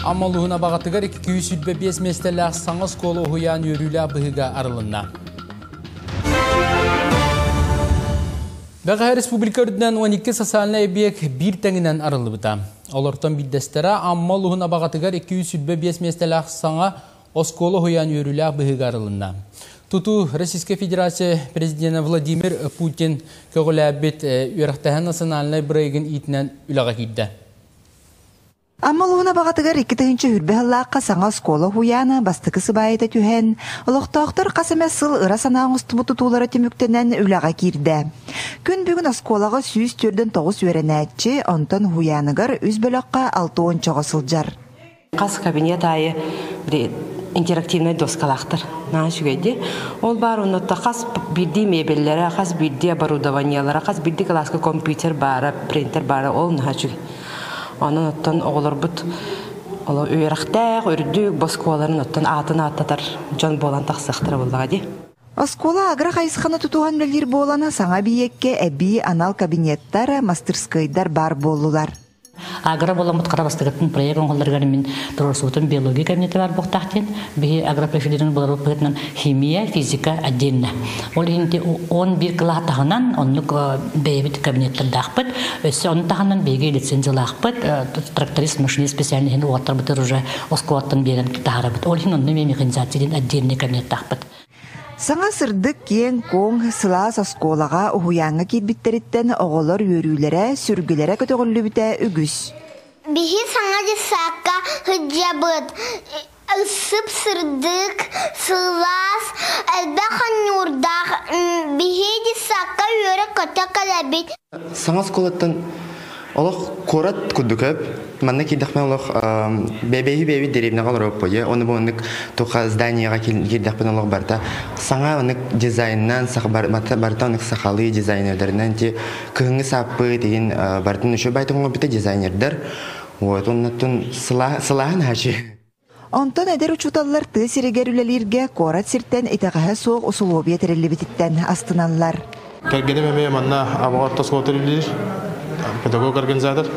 Амма улууһун Абаҕатыгар 225 миэстэлээх саҥа оскуола уһуйаан үөрүүлээх быһыыга арылынна. Бэҕэһээ республика үрдүнэн 12 социальнай эбийиэк биир тэҥинэн арыллыбыта. Олортон биирдэстэрэ Амма улууһун Абаҕатыгар 225 миэстэлээх саҥа оскуола уһуйаан үөрүүлээх быһыыга арылынна. Тутуу Российскай Федерация президенэ Владимир Путин көҕүлээбит үөрэхтээһин национальнай бырайыгын иитинэн үлэҕэ киирдэ. Амма улууһун Абаҕатыгар 2020 сыллаахха саҥа оскуола уһуйаана бастакы сыбаайата түһэн, олохтоохтор хас эмэ сыл ыра санаа оҥостубут тутуулара түмүктэнэн үлэҕэ киирдэ. Күн бүгүн оскуолаҕа 149 үөрэнээччи, онтон уһуйааныгар үс бөлөххө 60 чоҕо сылдьар. Хас кабинет аайы интерактивнай доскалаахтар. Наһаа үчүгэйди. Ол баар оннотто хас биирдии мебеллэрэ, хас биирдии оборудованиелара, хас биирдии кылааска компьютер баара, принтер баара, ол наһаа үчүгэй. Онон оттон оҕолорбут үөрэхтээх, үрдүк боскуоларын оттон аатын ааттатар дьон буолан тахсыахтара буоллаҕа дии. Оскуола агро хайысханы тутуһан үлэлиир буолан, саҥа эбийиэккэ эбии анал кабинеттар, мастырскыайдар баар буоллулар. Агро буоламмыт хара бастакыттан проект оҥоһулларыгар мин туруорсубутум биология кабинета бар буолуохтаах диэн. Биһи агропрофилирин буларбыт быһыытынан химия, физика отдельно. Ол иһин 11 кылаас таһынан оннук бэйэбит кабинеттардаахпыт. Өссө ону таһынан биһиги лицензиялаахпыт, тракторист, машинист специальноһын уолаттарбытыгар уже оскуолаттан биэрэн таһаарабыт. Ол иһин онно эмиэ механизация диэн отдельный кабинеттаахпыт. Саҥа сырдык, киэҥ-куоҥ, сылаас оскуолаҕа, уһуйааҥҥа киирбиттэриттэн оҕолор үөрүүлэрэ, сүргүлэрэ көтөҕүллүбүтэ үгүс. Биһи саҥа дьыссаакка сылдьабыт. Сып-сырдык, сылаас, элбэх оонньуурдаах. Биһи дьыссаакка үөрэ-көтө кэлэбит. Саҥа оскуолаттан олох куорат курдук өп. Манна киирдэхпинэ олох бэйэбэйи бэйэбит дэриэбинэҕэ олороппуйа. Оны бу оннук туха зданияҕа киирдэхпинэ олох барыта саҥа оннук дизайнынан барыта оннук сахалыы дизайнердарынан ти кыһыҥҥы сааппыт игин барытын үчүгэй байтын оҥорбута дизайнердар. Вот оннуттун сылааһын хачы. Онтон эдэр учууталлар тыа сиригэр үлэлииргэ куорат сиртэн итэҕэһэ суох усулуобуйа тэриллибититтэн астыналлар. Кэргэним эмиэ манна Абаҕа орто оскуолата үлэлиир, педагог-организатор.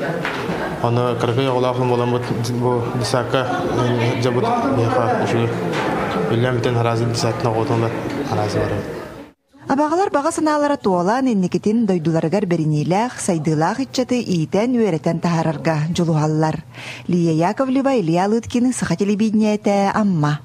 Аны кыракый оҕолоох буоламмыт бу десакка дьабыт биһиэхэ үчүгэй. Үллээн бүтэн араас десятын оҕотун араас барабыт. Абаҕалар баҕа санаалара туолан, инникитин дойдуларыгар бэриниилээх, сайдыылаах ыччаты иитэн-үөрэтэн таһаарарга дьулуһаллар. Лия Яковлева, Илья Лыткин, Саха телевидениетэ, Амма.